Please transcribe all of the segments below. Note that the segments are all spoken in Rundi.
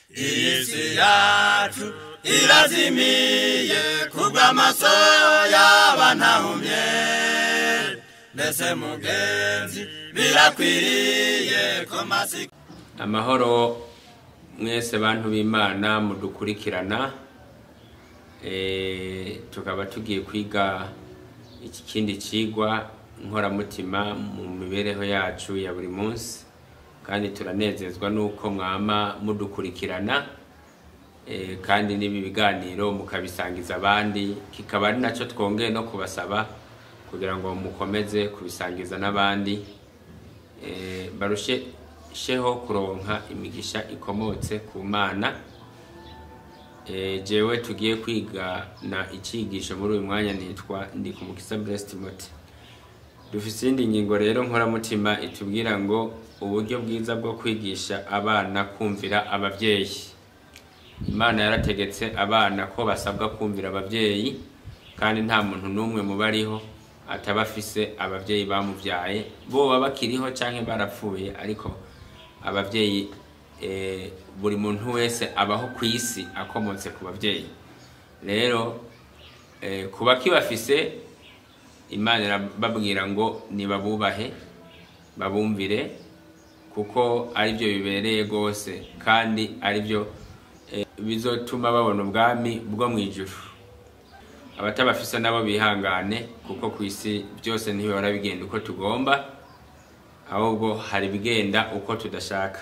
Iyi si yacu irazimiye kubw'amaso y'abantahumye. Mbese mugenzi birakwiriye ko masi. Amahoro mwese bantu b'Imana mudukurikirana, tukaba tugiye kwiga iki kindi cigwa nkoramutima mu mibereho yacu ya buri munsi, kandi turanezezwa nuko mwama mudukurikirana, kandi n'ibi biganiro mukabisangiza abandi, kikaba ari naco twongeye no kubasaba kugira ngo mukomeze kubisangiza n'abandi, barusheho kuronka imigisha ikomotse ku Mana. Jewe tugiye kwiga na icigisho muri uyu mwanya nitwa Ndikumukisa Blaise Timothée. Dufise iyindi ngingo rero nkoramutima itubwira ngo uburyo bwiza bwo kwigisha abana kumvira abavyeyi. Imana yarategetse abana ko basabwa kumvira abavyeyi, kandi nta muntu n'umwe mu bariho ataba afise abavyeyi bamuvyaye, boba bakiriho canke barapfuye, ariko abavyeyi, buri muntu wese abaho kw'isi akomotse ku bavyeyi. Rero kuba kibafise, Imana irababwira ngo nibabubahe, babumvire, kuko arivyo bibereye gose, kandi arivyo bizotuma babona ubwami bwo mw'ijuru. Abatabafise nabo bihangane, kuko kw'isi byose ntibihora bigenda uko tugomba, ahubwo hari bigenda uko tudashaka.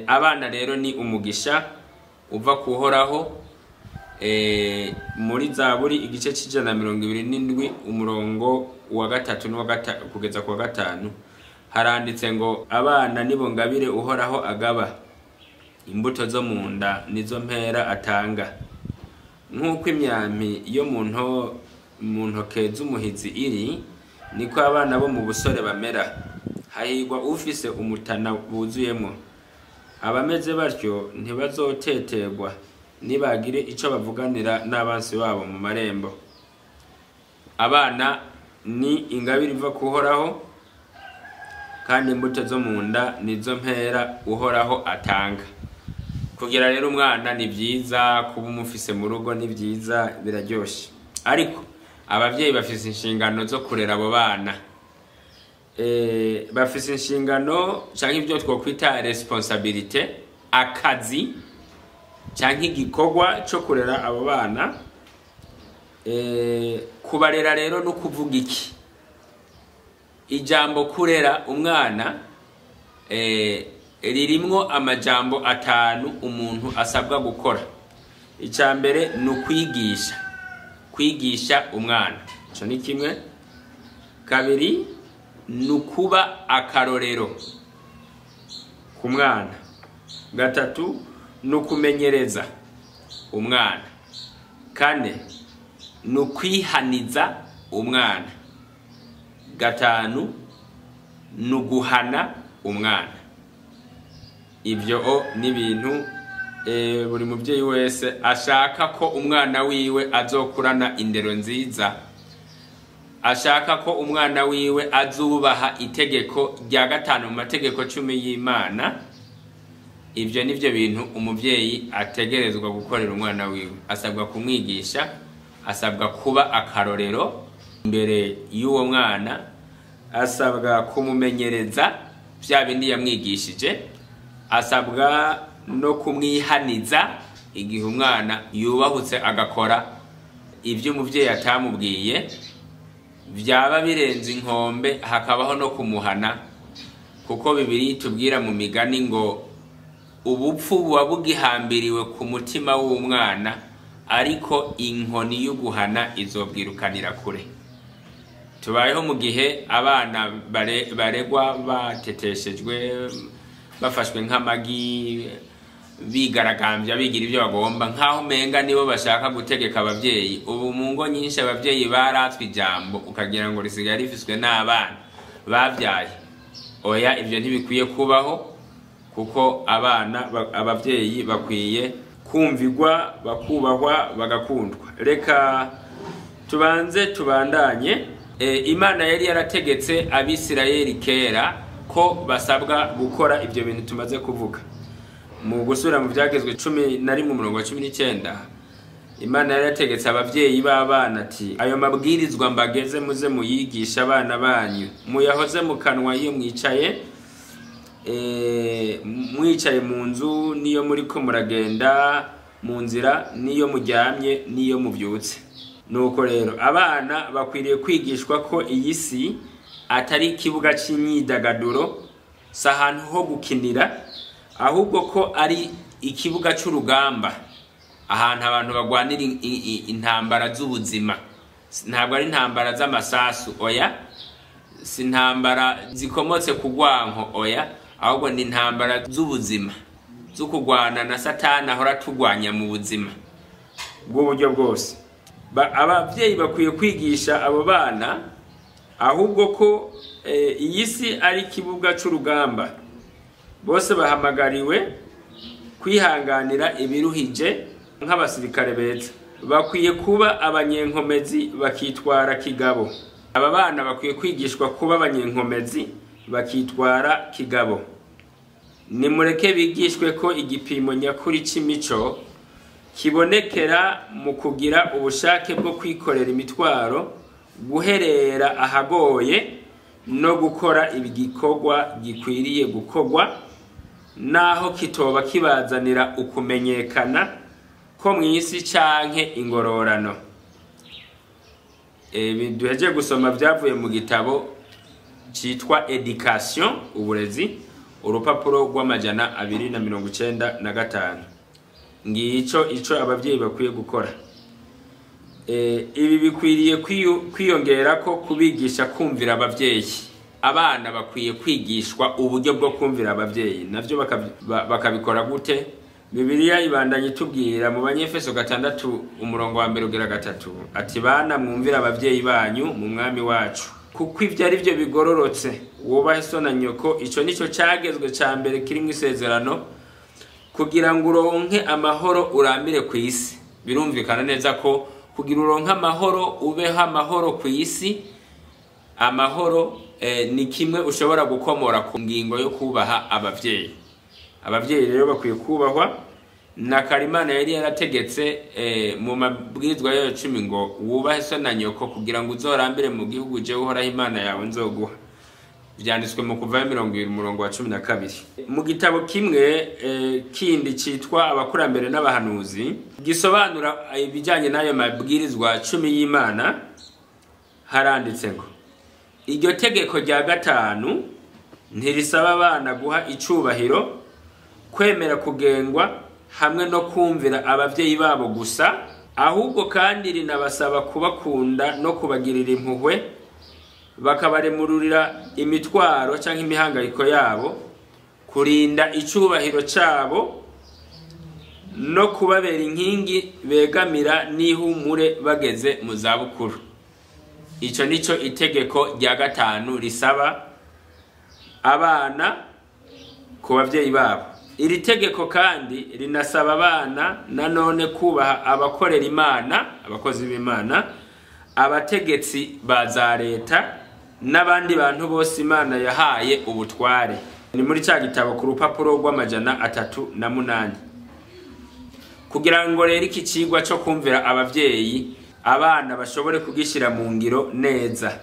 Abana rero ni umugisha uva kuhoraho. Muri Zaburi igice c'127 umurongo wa 3 n'uwa kugeza ku wa 5 haranditse ngo abana nibo ngabire Uhoraho agaba, imbuto zo mu nda nizo mpera atanga. Nk'uko imyampi yo mu ntoke z'umuhizi iri, niko abana bo mu busore bamera. Hahirwa ufise umutana wuzuyemwo. Abameze batyo ntibazoteterwa, nibagire ico bavuganira n'abansi babo mu marembo. Abana ni ingabire iva kuhoraho, kandi imbuto zo mu nda nizo mpera Uhoraho atanga. Kugira rero umwana ni vyiza, kuba umufise mu rugo ni vyiza, biraryoshe, ariko abavyeyi bafise inshingano zo kurera abo bana. Bafise inshingano canke ivyo twokwita responsabilité, akazi canke igikorwa co kurera abo bana. Kubarera rero no kuvuga iki? Ijambo kurera umwana ririmwo amajambo 5 umuntu asabwa gukora. Ica mbere ni ukwigisha, kwigisha umwana, ico ni kimwe. Kabiri ni ukuba akarorero ku mwana. Gatatu ni ukumenyereza umwana. Kane ni ukwihaniza umwana. Gatanu ni uguhana umwana. Ivyo ni ibintu buri muvyeyi wese ashaka ko umwana wiwe azokurana indero nziza, ashaka ko umwana wiwe azubaha itegeko rya 5 mu mategeko 10 y'Imana. Ivyo nivyo bintu umuvyeyi ategerezwa gukorera umwana wiwe. Asabwa kumwigisha, asabwa kuba akarorero imbere y'uwo mwana, asabwa kumumenyereza vya bindi yamwigishije, asabwa no kumwihaniza igihe umwana yubahutse agakora ivyo umuvyeyi atamubwiye, vyaba birenze inkombe hakabaho no kumuhana, kuko Bibiliya itubwira mu migani ngo ubupfu buba bugihambiriwe ku mutima w'umwana, ariko inkoni y'uguhana izobwirukanira kure. Tubayeho mu gihe abana baregwa bateteshejwe, bafashwe nk'amagi, bigaragambya, bigira ibyo bagomba, nkaho umenga nibo bashaka gutegeka abavyeyi. Ubu mu ngo nyinshi abavyeyi baratswe ijambo, ukagira ngo risigaye rifiswe n'abana bavyaye. Oya, ivyo ntibikwiye kubaho, kuko abana abavyeyi bakwiye kumvigwa, bakubahwa, bagakundwa. Reka tubanze tubandanye. Imana yari yarategetse Abisirayeli kera ko basabwa gukora ivyo bintu tumaze kuvuga. Mu gusubira mu Vyagezwe 11 umurongo wa 19, Imana yari yategetse abavyeyi b'abana ati: ayo mabwirizwa mbageze muze muyigisha abana banyu, muyahoze mu kanwa iyo mwicaye, mwicaye mu nzu, niyo muriko muragenda mu nzira, niyo muryamye, niyo muvyutse. Nuko rero abana bakwiriye kwigishwa ko iyi si atari ikibuga c'imyidagaduro, si ahantu ho gukinira, ahubwo ko ari ikibuga c'urugamba, ahantu abantu bagwanira intambara z'ubuzima. Ntabwo ari intambara z'amasasu, oya, si intambara zikomotse ku rwanko, oya, ahubwo ni intambara z'ubuzima, zo kurwana na Satani ahora atugwanya mu buzima bw'uburyo bwose. Abavyeyi bakwiye kwigisha abo bana ahubwo ko iyi si ari ikibuga c'urugamba. Bose bahamagariwe kwihanganira ibiruhije nk'abasirikare beza. Bakwiye kuba abanyenkomezi bakitwara kigabo. Aba bana bakwiye kwigishwa kuba abanyenkomezi bakitwara kigabo. Nimureke bigishwe ko igipimo nyakuri c'imico kibonekera mu kugira ubushake bwo kwikorera imitwaro, guherera ahagoye no gukora igikorwa gikwiriye gukorwa, naho kitoba kibazanira ukumenyekana ko mw'isi canke ingororano. Ibi duhejeje gusoma vyavuye mu gitabo citwa Education, uburezi, urupapuro rw'amajana abiri na mirongo icenda na gatanu. Ngico ico abavyeyi bakwiye gukora. Ibi bikwiriye kwiyongera ko kubigisha kumvira abavyeyi. Abana bakwiye kwigishwa uburyo bwo kumvira abavyeyi, navyo bakabikora gute? Bibiliya ibandanya itubwira mu Banyefeso 6 umurongo wa 1 ugera 3 ati: bana mwumvira abavyeyi banyu mu mwami wacu, kuko ivyo ari byo bigororotse. Wubahe so na nyoko, ico nico cagezwe ca mbere kiri mu isezerano, kugira ngo uronke amahoro urambire ku isi. Birumvikana neza ko kugira uronke amahoro, ubeho amahoro ku isi, amahoro ni kimwe ushobora gukomora ku ngingo yo kubaha abavyeyi. Abavyeyi rero bakwiye kubahwa. Na Karimana yari yarategetse mu mabwirizwa yayo 10 ngo wubahe so na nyoko kugira ngo uzorambire mu gihugu jewe Uhoraho Imana yawe nzoguha. Vyanditswe mu Kuvayo 20 umurongo wa 12. Mu gitabo kimwe kindi citwa Abakurambere n'Abahanuzi gisobanura ibijanye n'ayo mabwirizwa 10 y'Imana, haranditse ngo iryo tegeko rya 5 ntirisaba abana guha icubahiro, kwemera kugengwa hamwe no kumvira abavyeyi babo gusa, ahubwo kandi rinabasaba kubakunda no kubagirira impuhwe, bakabaremururira imitwaro canke imihangayiko yabo, kurinda icubahiro cabo no kubabera inkingi begamira n'ihumure bageze mu zabukuru. Ico nico itegeko rya 5 risaba abana ku bavyeyi babo. Iri tegeko kandi rinasaba abana nanone kubaha abakorera Imana, abakozi b'Imana, abategetsi ba za leta n'abandi bantu bose Imana yahaye ubutware. Ni muri ca gitabo ku rupapuro rw'amajana 308. Kugira ngo rero iki cigwa co kumvira abavyeyi abana bashobore kugishira mu ngiro neza,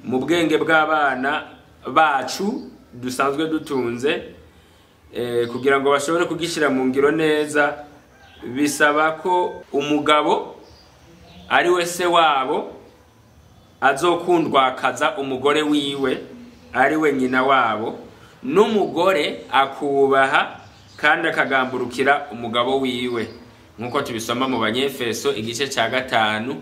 mu bwenge bw'abana bacu dusanzwe dutunze, kugira ngo bashobore kugishira mu ngiro neza, bisaba ko umugabo ari we se wabo azokundwakaza umugore wiwe ari we nyina wabo, n'umugore akubaha kandi akagamburukira umugabo wiwe, nkuko tubisoma mu Banyefeso igice ca 5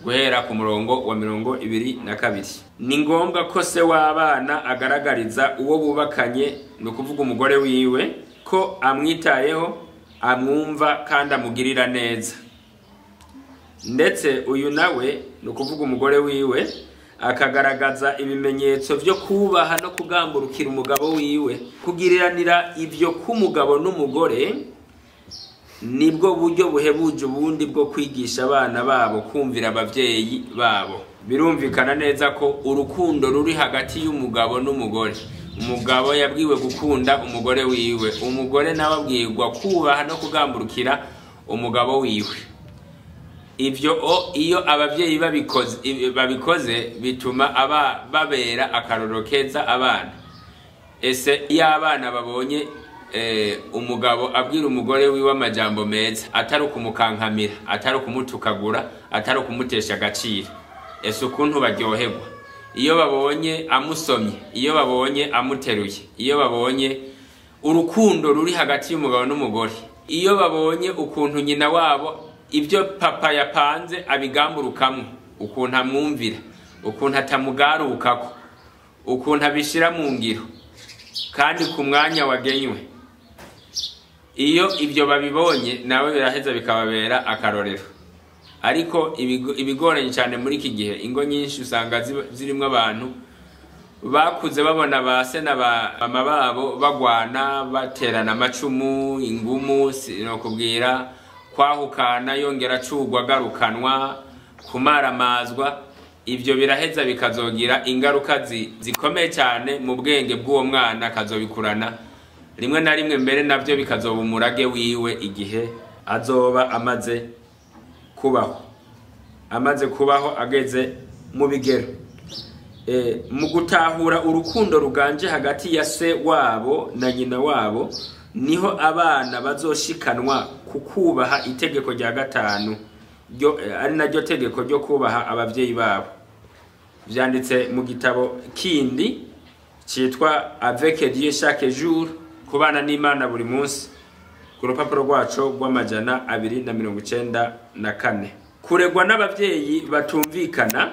guhera ku murongo wa 22. Ni ngombwa ko se w'abana agaragariza uwo bubakanye, ni ukuvuga umugore wiwe, ko amwitayeho, amwumva kandi amugirira neza. Ndetse uyu nawe, ni ukuvuga umugore wiwe, akagaragaza ibimenyetso vyo kubaha no kugamburukira umugabo wiwe. Kugiriranira ivyo k'umugabo n'umugore nibwo buryo buhebuje ubundi bwo kwigisha abana babo kumvira abavyeyi babo. Birumvikana neza ko urukundo ruri hagati y'umugabo n'umugore Umugabo yabwiwe gukunda umugore wiwe, umugore nawe abwirwa kubaha no kugamburukira umugabo wiwe. Ivyo iyo abavyeyi babikoze bituma aba babera akarorero keza abana. Ese iyo abana babonye umugabo abwira umugore wiwe amajambo meza, atari ukumukankamira, atari ukumutukagura, atari ukumutesha agaciro, ese ukuntu baryoherwa iyo babonye amusomye, iyo babonye amuteruye, iyo babonye urukundo ruri hagati y'umugabo n'umugore, iyo babonye ukuntu nyina wabo ibyo papa yapanze abigamburukamwo, ukuntu amwumvira, ukuntu atamugarukako, ukuntu abishira mu ngiro kandi ku mwanya wagenywe, iyo ibyo babibonye nawe biraheza bikababera akarorero. Ariko ibigoranye cyane muri iki gihe, ingo nyinshi usanga zirimwo abantu bakuze babona ba se na ba mama babo bagwana, baterana amacumu, ingumu, sinokubwira, kwahukana, yongera acugwa agarukanwa, kumaramazwa. Ibyo biraheza bikazogira ingaruka zikomeye cyane mu bwenge bw'uwo mwana, akazobikurana rimwe na rimwe, mbere navyo bikazoba umurage wiwe igihe azoba amaze kubaho, amaze kubaho ageze mu bigero. Mu gutahura urukundo ruganje hagati ya se wabo na nyina wabo, niho abana bazoshikanwa ku kubaha itegeko rya gatanu, ari naryo tegeko ryo kubaha abavyeyi babo. Vyanditse mu gitabo kindi citwa Avec Dieu chaque jour, kubana n'Imana buri munsi, ku rupapuro rwaco rw'294. Kuregwa n'abavyeyi batumvikana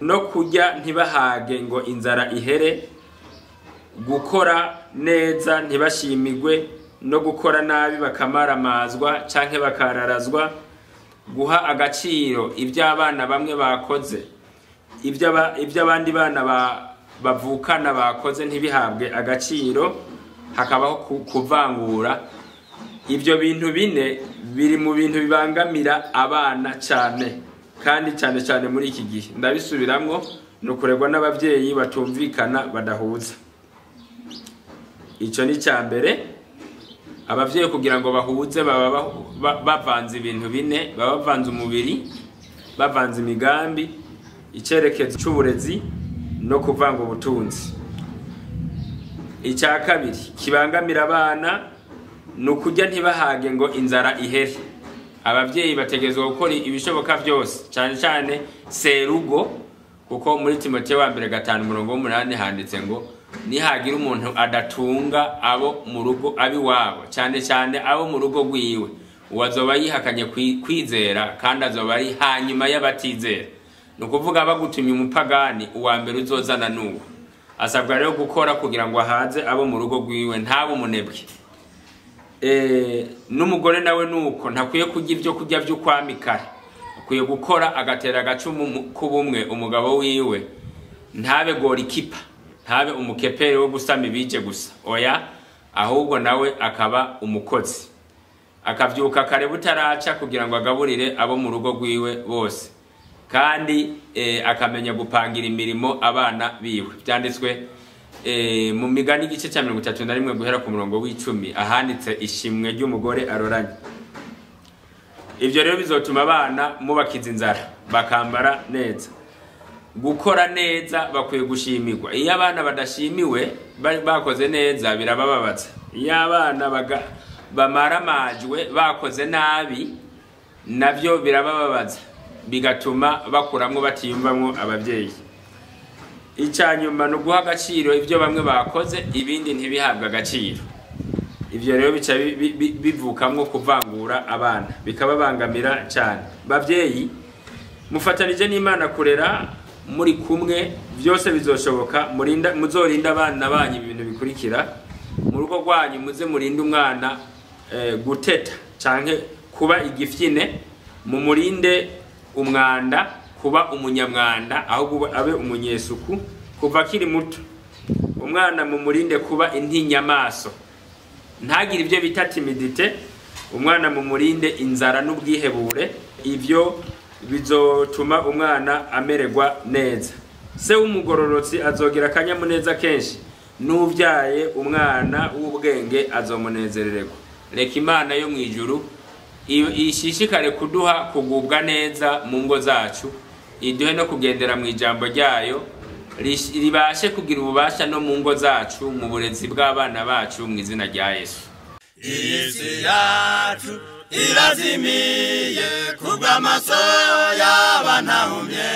no kurya ntibahage ngo inzara ihere, gukora neza ntibashimigwe no gukora nabi bakamaramazwa canke bakararazwa, guha agaciro ivy'abana bamwe bakoze, ivy'abandi bana bavukana bakoze ntibihabwe agaciro, hakabaho kuvangura. Ivyo bintu bine biri mu bintu bibangamira abana cane, kandi cane cane muri iki gihe. Ndabisubiramwo, ni ukuregwa n'abavyeyi batumvikana badahuza. Ico ni ica mbere. Abavyeyi kugira ngo bahuze baba bavanze ibintu bine, baba bavanze umubiri, bavanze imigambi, icerekezo c'uburezi no kuvanga ubutunzi. Ica kabiri kibangamira abana ni ukurya ntibahage ngo inzara ihere. Abavyeyi bategerezwa gukora ibishoboka vyose, cane cane serugo, kuko muri Timoteyo wa mbere 5:8 handitse ngo nihagira umuntu adatunga abo mu rugo abiwabo, cane cane abo mu rugo rwiwe, uwo azoba yihakanye kwizera kandi azoba ari hanyuma y'abatizera. Ni ukuvuga bagutumye umupagani, uwa mbere uzozana n'uwo. Asabwa rero gukora kugira ngo ahaze abo mu rugo rwiwe, ntabe umunebwe. N'umugore nawe nuko ntakwiye kurya ibyo kurya vy'ukwamikara, akwiye gukora agatera agacumu k'ubumwe umugabo wiwe, ntabe gorikipa, ntabe umukepere wo gusama ibije gusa, oya, ahubwo nawe akaba umukozi, akavyuka kare butaraca kugira ngo agaburire abo mu rugo rwiwe bose, kandi akamenya gupangira imirimo abana biwe. Vyanditswe mu migani igice ca 31 guhera ku murongo w'icumi, ahanditse ishimwe ry'umugore aroranye. Ivyo rero bizotuma abana mubakiza inzara, bakambara neza, gukora neza, bakwiye gushimirwa. Iyo abana badashimiwe bakoze neza birabababaza. Iyo abana bamaramajwe bakoze nabi navyo birabababaza, bigatuma bakuramwo batiyumvamwo abavyeyi. Ica nyuma ni uguha agaciro ivyo bamwe bakoze, ibindi ntibihabwe agaciro. Ivyo rero bica bivukamwo kuvangura abana, bikababangamira cane. Bavyeyi, mufatanije n'Imana kurera muri kumwe, vyose bizoshoboka. Muzorinda abana banyu ibintu bikurikira. Mu rugo rwanyu muze murinde umwana guteta canke kuba igifyine, mumurinde umwanda, kuba umunyamwanda, ahubwo abe umunyesuku kuva akiri muto. Umwana mumurinde kuba intinyamaso, ntagire ivyo bita timidite. Umwana mumurinde inzara n'ubwihebure, ivyo bizotuma umwana amererwa neza. Se w'umugororotsi azogira akanyamuneza kenshi, N'ubyaye umwana w'ubwenge azomunezerererwa. Reka Imana yo mu ijuru ishishikare kuduha kugubwa neza mu ngo zacu, iduhe no kugendera mu ijambo ryayo, ribashe kugira ububasha no mu ngo zacu, mu burezi bw'abana bacu, mu izina rya Yesu. Iyi si yacu irazimiye kubw'amaso y'abantahumye.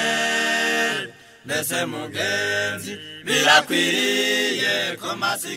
Mbese mugenzi, birakwiriye ko masika